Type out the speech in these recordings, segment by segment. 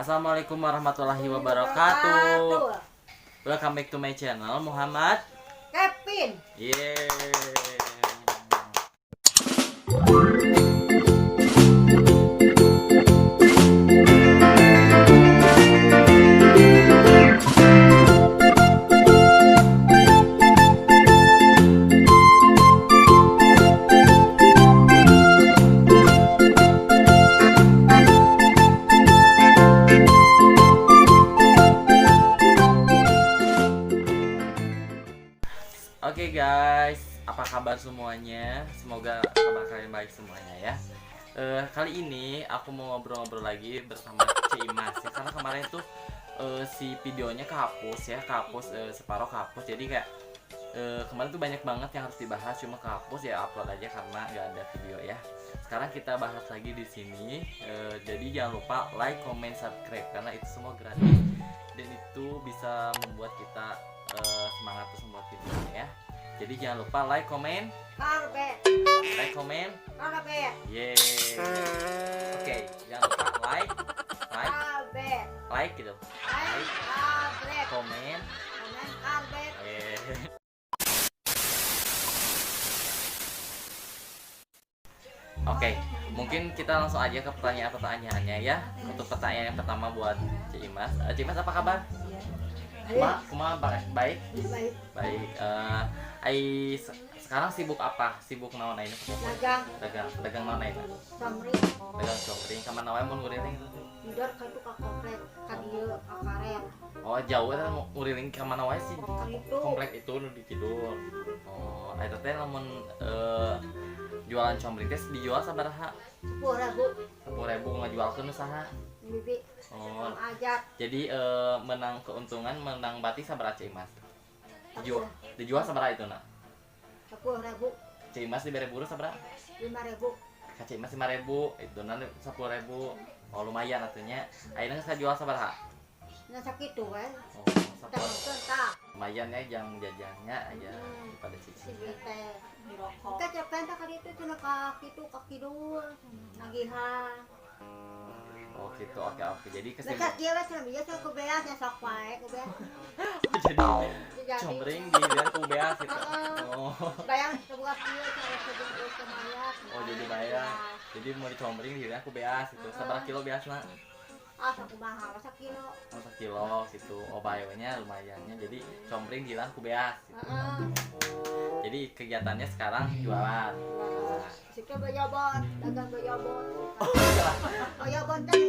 Assalamualaikum warahmatullahi wabarakatuh. Welcome back to my channel, Muhammad Kevin. Yeay. Oke guys, apa kabar semuanya? Semoga kabar kalian baik semuanya ya. Kali ini aku mau ngobrol-ngobrol lagi bersama Ce Imas ya. Karena kemarin tuh si videonya kehapus ya, kehapus separuh kehapus. Jadi kayak kemarin tuh banyak banget yang harus dibahas, cuma kehapus ya, upload aja karena nggak ada video ya. Sekarang kita bahas lagi di sini. Jadi jangan lupa like, comment, subscribe karena itu semua gratis dan itu bisa membuat kita semangat terus membuat videonya ya. Jadi jangan lupa like, comment, Karbe. Like, comment, Karbe. Yeay. Oke, jangan lupa like, like, Karbe. Like gitu. Like karbe. Comment. Komen karbe. Eh. Oke, mungkin kita langsung aja ke pertanyaan-pertanyaannya ya. Untuk pertanyaan yang pertama buat Ce Imas. Ce Imas, apa kabar? Kuma, kuma baik, baik, Baik. Baik. Ai sekarang sibuk apa? Sibuk naon ayeuna? Dagang. Dagang, dagang naon ayeuna? Comring. Dagang comring. Ka mana wae mun nguriling? Tidur ka itu ka komplek, ka dieu, ka karet. Oh, jauh eta nguriling ka mana wae sih? Ka itu. Komplek itu nu di kidul. Oh, eta teh lamun jualan comring teh dijual sabaraha? 10.000. 10.000, ngajualkeun nu saha? Bibi. Oh, Ajat. jadi menang keuntungan, menang bati sabaraha Ce Imas? Dijual, dijual sabaraha itu nak? 10.000. Ce Imas dibere buruh sabaraha? 5.000. Ka Ce Imas 5.000, itu na 10.000. Oh, lumayan atunya. Ayeuna geus kajual sabaraha? Nya sakitu we. Oh, Tah 10. tah. Lumayan ya jang jajannya aja pada Si cici. teh. Kita cepen tah ka ditu cenah ka kitu ka kidul. Nagihan. Oh gitu, oke oke. Jadi Dekat kesibuk dia we cenah biasa ku beas nya sok wae ku beas. Jadi Jadi comring di dan ku beas gitu. Heeh. Oh, Bayang sebuah kieu cenah sebungkus mayat. Oh, jadi bayang. Jadi mau dicomring di ku beas gitu. Sabaraha kilo beasna? Ah, sakumaha sakilo. Oh, sakilo gitu. Oh, bayonya lumayannya. Jadi comring di ku beas gitu. Heeh. Jadi kegiatannya sekarang jualan. Situ bayabon, dagang bayabon. Oh, Bayabon teh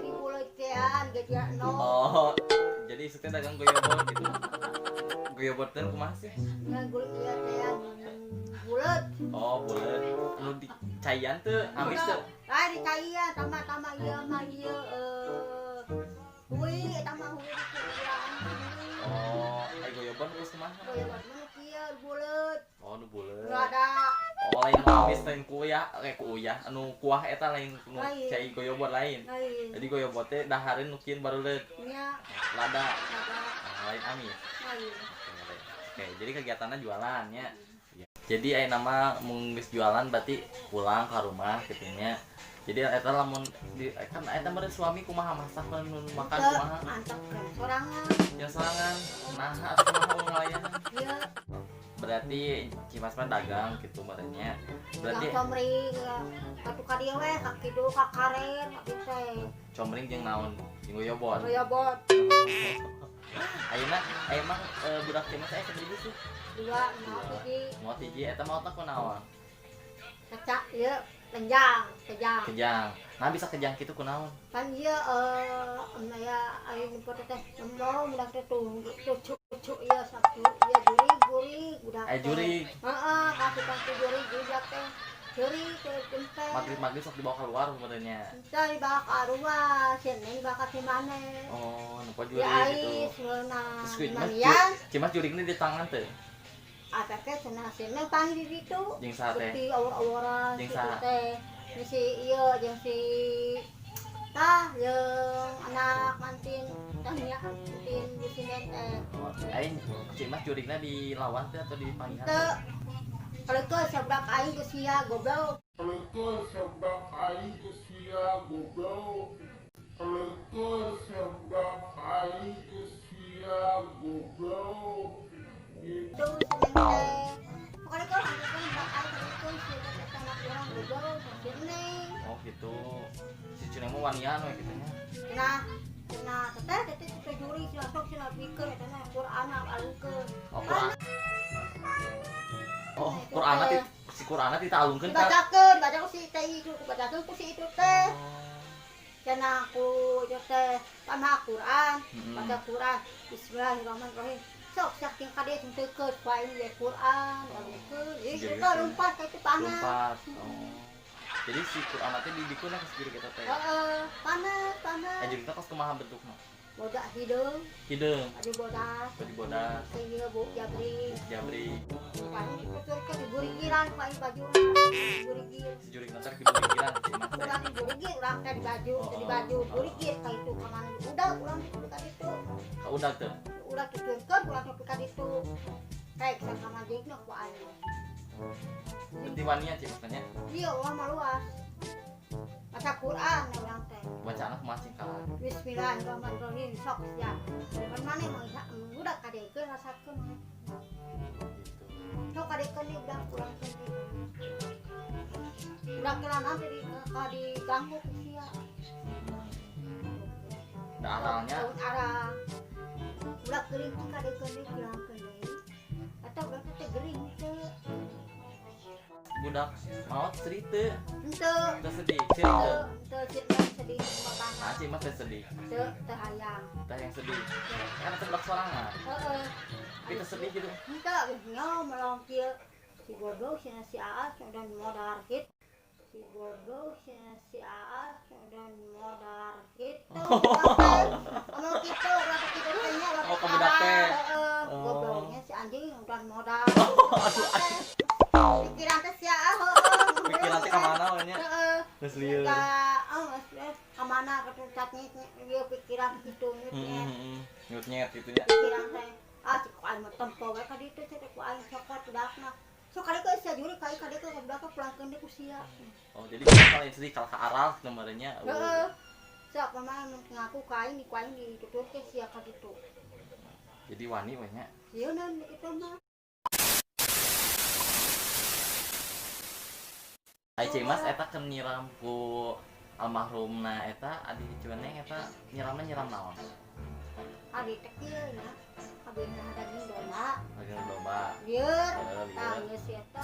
di buleutian gajian no. Oh, jadi isuknya dagang goyobot gitu. Goyobot teh kumaha sih? Ngan buleut ieu teh buleut. Oh, buleut. Anu di caian teu, amis teu? Ah, di caian tambah-tambah ieu mah ieu hui eta mah hui dikurangan. Oh, ai goyobot geus kumaha? Bayabon mah kieu buleut. Oh, nu buleut. Nu ada. Oh, lain nu amis, lain kuyah, kayak kuyah, anu kuah eta lain nu Lain. Cai goyobot lain. Lain. Jadi goyobot teh dahareun nu kieu baruleut. Nya. Lada, Ada. nah, lain amis. Lain. Oke, oke, jadi kegiatannya jualan ya. Jadi aya nama mun geus jualan berarti pulang ke rumah gitu nya. Jadi eta lamun di, kan eta meureun suami kumaha, masak nu makan kumaha? Mantap kan sorangan. Yang sorangan. Nah, atuh kumaha mun ngalayanan? Ieu. Berarti Cimas mah dagang gitu merenya. Berarti Dagang comring katu ka dieu we ka kidul ka karet ka teh. Comring jeung naon? Jeung goyobot. Goyobot. Ayeuna emang budak Cimas aya sabaraha sih? Dua, mau hiji. Mau hiji, eta mau ku naon? Kaca ieu lenjang, kejang. Kejang. Nah, bisa kejang kitu kunaon? Kan ieu aya aya nyempot teh mau budak teh tuh cucu ieu sabtu ieu jurig jurig budak. Aya jurig. Heeh, kasih kasih jurig budak teh. Jurig teh tempe. Maghrib-maghrib sok dibawa keluar sebenarnya. Entah dibawa ke rumah, sini dibawa ke mana. Oh, nempo jurig Ya gitu. ai, sebenarnya. Terus ku Cimas, Manian, Cimas jurigna di tangan teh. Apa ke cenah sini panggil di situ. Jeung saha teh? Bukti awur-awuran Jeung situ saha? Teh. Ini si ieu jeung si tah jeung anak mantin tah nya mantin di sini teh. Oh, aing Cimas jurigna di lawan teh atau di panggihan? Teu. Kalau ke sebelah aing ke sia goblok. Kalau ke sebelah aing ke sia goblok. Kalau ke Cenah cenah teteh teteh teh juri cenah sok cenah pikeun eta mah Quran alungkeun. Oh, Quran. Oh, Quran ti si Quran ti alungkeun ka. Dibacakeun, baca ku si teh itu, dibacakeun ku si itu teh. Cenah ku itu teh panah Quran, baca Quran. Bismillahirrahmanirrahim. Sok saking kade cing teukeut ku aing ge Quran, alungkeun. Ih, Jadi itu lompat ka itu panah. Lompat. Oh. Jadi si Quran teh dibikeun ka si jurig eta teh. Heeh, panas, panas. Eh, jurig teh kos kumaha bentukna? Bodak hideung, Hideung, baju bodas. Baju bodas, Sehingga bu jabri. Jabri. Paling dituturkeun diburigiran ku aing baju. Diburigir. Si jurig teh diburigiran si Imas teh. Urang diburigir, urang teh di baju, teh di baju, burigir ka itu ka mana. Udah urang ditutur ka ditu. Ka udag teu. Urang tuturkeun, urang tutur ka ditu. Kayak ka majigna ku aing. Berarti wanian sih maksudnya. Iya, urang mah luas. Baca Quran urang teh. Baca anak masing kalah. Bismillahirrahmanirrahim sok sia. Kan maneh mah udah kadekeun rasakeun. Gitu. Sok kadekeun nih udah kurang deui. Udah kelamaan tadi ka diganggu ku sia. Da aralnya Daun arang. Udah kering teh kadekeun deui hilangkeun deui. Atau udah teh gering teh. Budak maot sedih teu. Henteu. Teu sedih, sedih teu. Henteu teu sedih bapana. Nah, si Imas teh sedih. Teu teu hayang. Teh yang sedih. Kan teh budak sorangan. Heeh. Tapi teu sedih gitu. Henteu nya melong kieu. Si goblok cenah si Aa udah modar gitu. Si goblok cenah si Aa udah modar gitu. Ngomong gitu, berapa gitu teh nya. Oh, ke budak teh. Heeh, Oh. gobloknya si anjing udah modar. Aduh, anjing. Pikiran teh si Aa heeh. Pikiran teh ka mana we nya? Heeh. Geus lieur. Ka oh, geus ka mana ketucat ieu pikiran kitu Heeh, heeh. Nyut-nyet gitu nya. Pikiran teh ah cik ku aing mah tempo we ka ditu cek ku aing cokot budakna. Sok kali ke sia juri kai kali ke budak pulangkeun deui ku sia. Oh, jadi kalau yang sedih kalau ke aral kemarinnya. Heeh. Sok mah mun ngaku ka aing ku aing dituturkeun sia ka ditu. Jadi wani we nya. Sieun itu mah. Ai Cimas eta keur nyiram ku almarhumna eta adi Ceneng eta nyiramna nyiram naon? Ari teh kieu nya. Kabehna daging domba. Daging domba. Lieur. Heeh, Tah lieur. geus eta.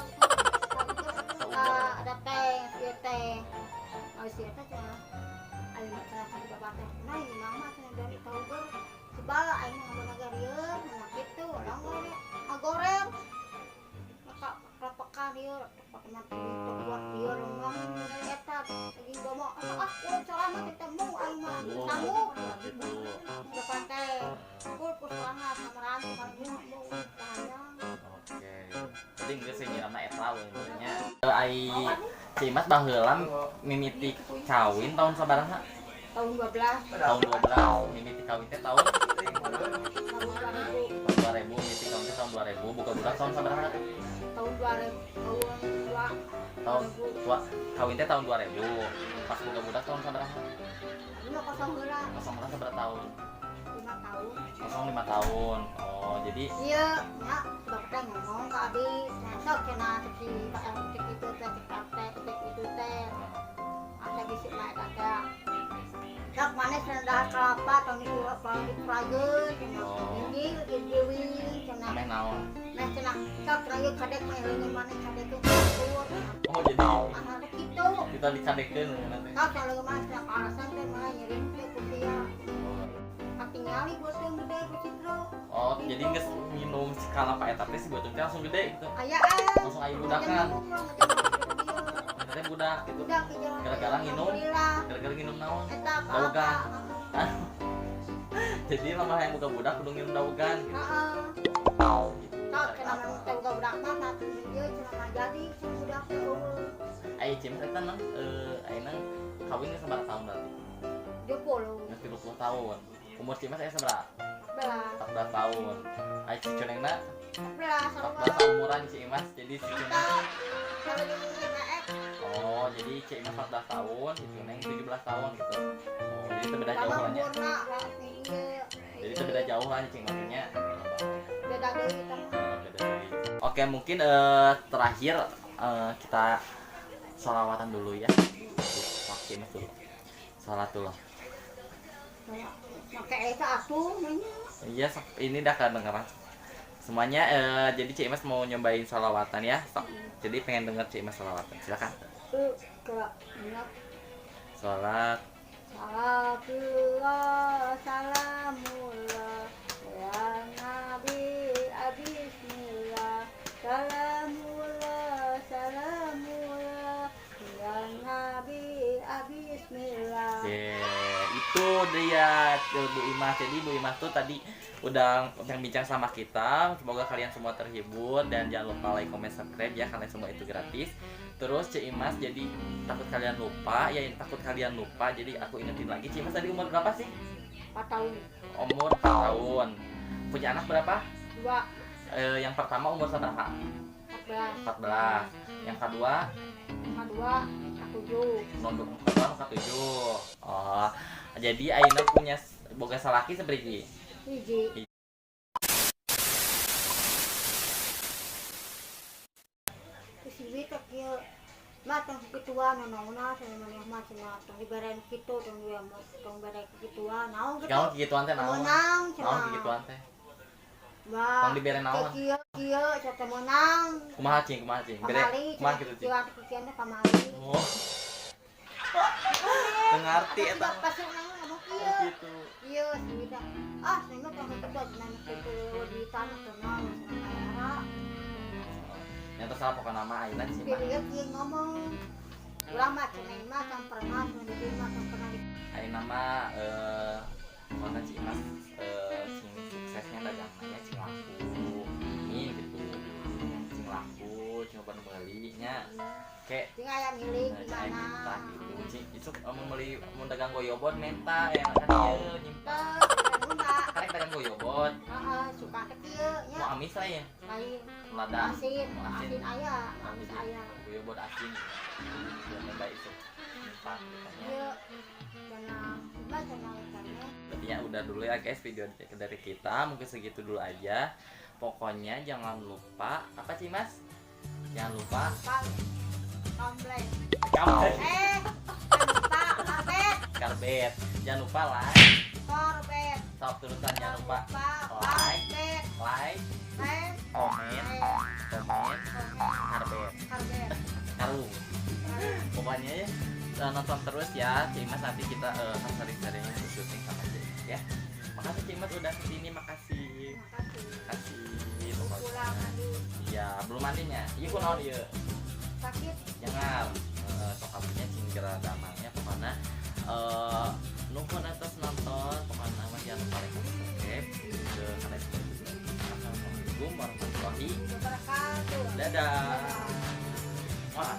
Ada teh, ieu teh. Oh, si eta cenah. Aing mah cenah ka bapak teh. Nah, ini mama cenah dari tauger. Sebala aing mah ngabonaga lieur, nah kitu, urang we ngagoreng. Maka kelepekan lieur, tepat itu buat lieur mah eta daging domba. Ah, urang sorangan teh temu aing mah sanggup. Gitu. Depan teh. Kul ku sorangan samaran sama mau hayang. Oke. Jadi geus sih nyiramna eta we nya. Ai Cimas baheula mimiti kawin tahun sabaraha? Tahun 12. Tahun 12. Mimiti kawin teh tahun Tahun 2000. Tahun 2000, mimiti kawin teh tahun 2000, buka budak tahun sabaraha? Tahun 2000, tahun 2. Tahun tua kawin teh tahun 2000. Pas buka budak tahun sabaraha? Lima kosong heula. Kosong heula sabaraha tahun? 5 tahun. Kosong 5 tahun. Oh, jadi iya, nya bapak teh ngomong ka abi, cenah sok cenah si Pak RT itu teh, si Pak RT itu teh. Asa bisi mah eta teh. Sok maneh cenah dahar kelapa tong dikurageun cenah. Oh. Inggil deui cenah. Meh naon? Meh cenah sok cenah ieu kadek meh leungeun maneh kadekeun campur. Oh, jadi Anu teh kitu. Kita dicadekeun nanti. Sok cenah leungeun maneh cenah alasan teh mah nyeri teh ku sia. Katingali beuteung gede ku Citro. Oh, jadi geus minum si kalapa eta teh si beuteung teh langsung gede gitu. Ayaan. Langsung aya budakan. Eta teh budak gitu. Budak ke jalan. Gara-gara nginum. Alhamdulillah. Gara-gara nginum naon? Eta Dawegan. apa? Jadi lama hayang boga budak kudu nginum dawegan gitu. Heeh. Gitu. Sok cenah mun teh boga budak mah mah ieu cenah mah jadi cenah budak teh eueuh. Ai Cimas eta naon ayeuna kawin geus sabaraha tahun berarti? 20. Geus 30 tahun. Umur Cimas aya sabaraha? 14. 14 tahun. Ai si Cenengna 14 14 umuran si Imas. Jadi si Ceneng. Kalau di IMF. Oh, jadi si Imas 14 tahun, si Ceneng 17 tahun gitu. Oh, jadi itu beda jauh lah nya. Jadi itu beda jauh lah si Imasnya. Beda deui kita mah. Beda deui. Oke, mungkin terakhir kita sholawatan dulu ya. Pakai Imas dulu. Sholat dulu. Make eta atuh nya. Iya, ini dah kedengeran. Semuanya jadi Cik Imas mau nyobain salawatan ya. Sok. Jadi pengen denger Cik Imas salawatan. Silakan. Salat. Salatullah salamullah ya Nabi bismillah salamullah salamullah ya Nabi bismillah. Itu dia Bu Imas. Jadi Bu Imas tuh tadi udah bincang-bincang sama kita. Semoga kalian semua terhibur dan jangan lupa like, comment, subscribe ya, karena semua itu gratis. Terus Cik Imas jadi takut kalian lupa, ya takut kalian lupa, jadi aku ingetin lagi. Cik Imas tadi umur berapa sih? 4 tahun. Umur 4 tahun. Punya anak berapa? 2. Yang pertama umur berapa? 14. 14. Yang kedua? Yang kedua 7. Nonduk kedua 7. Oh, jadi ayeuna punya boga salaki seberiji? Hiji. Terus teh kieu mah tong kituan naonna cenah maneh mah cenah tong diberen kitu tong dia tong bere kituan naon kitu. Naon kituan teh naon? Meunang cenah. Naon kituan teh? Wah. Tong dibere naon? Kieu kieu cenah teh meunang. Kumaha cing, kumaha cing? Bere kumaha kitu cing? Kituan teh pamali. Oh. Teu ngarti eta. Pas ngomong kieu. Gitu. Ieu sih teh. Ah, saya mah tong kitu cenah kitu di tanah teh naon cenah. Yang tersalah pokoknya nama ayeuna sih mah. Dia kieu ngomong. Urang mah cenah mah can pernah cenah di mah can pernah. Ayeuna mah pokoknya Cik Imas sing suksesnya dagangnya cing laku. Ini gitu. Cing laku, cing loba nu meuli nya. Kayak cing aya milik di mana. Gitu. Cing isuk mun meuli mun dagang goyobot menta ya kan ieu nyimpen. Karek dagang goyobot. Heeh, suka teh kieu nya. Mau amis lah ya? Lain. Lada. Asin, asin aya, amis aya. Goyobot asin. Nyoba isuk nyimpan gitu. Ieu cenah, mah cenah teh. Berarti ya udah dulu ya guys video dari kita, mungkin segitu dulu aja. Pokoknya jangan lupa apa sih Mas? Jangan lupa komplek. Kampleng. Jangan lupa karbet. Karbet. Jangan lupa like. Karbet. Stop terusan jangan lupa like, like, komen, komen, karbet. Karbet. Karung. Pokoknya ya nonton terus ya Cik Imas, nanti kita akan sering-sering syuting sama Cik Imas ya. Makasih Cik Imas udah kesini, makasih. Makasih. Pulang mandi. Iya, belum mandinya. Iya kunaon ieu? Sakit. Jangan. Sok abunya cing geura damangnya pokoknya nuhun atas nonton, pokoknya mah jangan lupa like, subscribe ke channel juga. Assalamualaikum warahmatullahi wabarakatuh. Dadah. Wah.